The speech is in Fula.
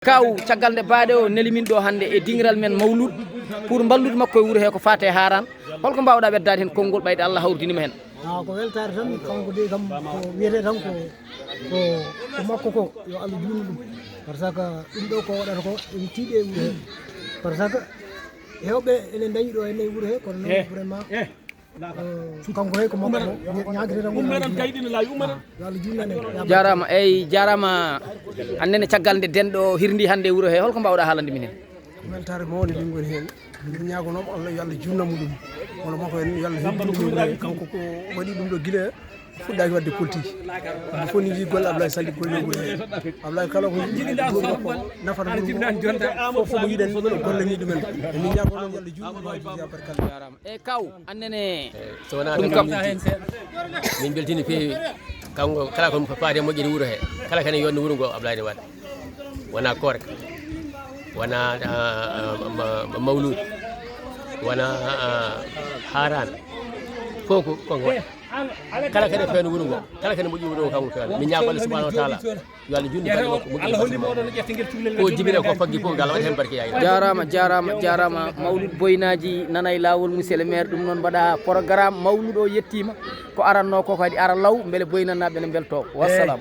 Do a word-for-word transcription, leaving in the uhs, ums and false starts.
Kaw, caggal nde baaɗe o neli min ɗo hannde e dingiral men Mawlud pour mballude makko e wuro he ko faate e Haaraan, holko mbaawɗa weddaade heen konngol ɓayde Allah hawridinima heen? A ko weltaare tan, kanko de kam ko wiyete tan ko ko ko makko ko yo Allah juutnu ɗum. Par ce que ɗum ɗo ko waɗata ko en tiiɗe e wuro he. Par ce que hewɓe ene dañi ɗo ene e wuro he kono noon vraiment kanko he ko makko ko ñaagete tan. Ummeɗan kayɗina laawi ummeɗan. Yo Allah juutnane. Jaaraama. Eyi, jaaraama. Annene caggal nde denɗo hirndi hannde e wuro he, holko mbaawɗa haalande min heen? Weltaare mawde min ngoni heen. Min ñaagonoomo Allah yo Allah juutnamo ɗum. Kono makko en yo Allah heɓɓinɗum kanko ko waɗi ɗum ɗo gila fuɗɗaaki waɗde politique. Ɗum fof ni yii golle Ablaye Sall golle wuro he. Ablaye kala ko jiɗi ɗa fof makko nafata ɗum fof fof ko yiɗen golle ni ɗumen. Min ñaagonoomo Allah juutnamo ha juuti ha barkalla. E kaw annene. So wonaa ɗum kam min mbeltini feewi. Kanko kala ko faati e moƴƴere wuro he, kala kene yonde wuro ngo Ablaye ne waɗa. Wona koorka, wona mawluud, wona haaraan, fof ko kanko waɗa. Kala kene feewno wuro ngo, kala kene moƴƴi wuro ngo kanko feewno. Min ñaago Allah subhanahu wa taala yo Allah juutnu balɗe makko, moƴƴina balɗe makko. Ko jibina ko faggi fof yo Allah waɗ heen barke. Yaay. Jaaraama, jaaraama, jaaraama. Mawlud Boynaaji nana e laawol, monsieur le maire. Ɗum noon mbaɗa programme. Mawlud o yettiima, ko arannoo ko kadi ara law mbele Boynanaaɓe ne mbeltoo. Wassalam.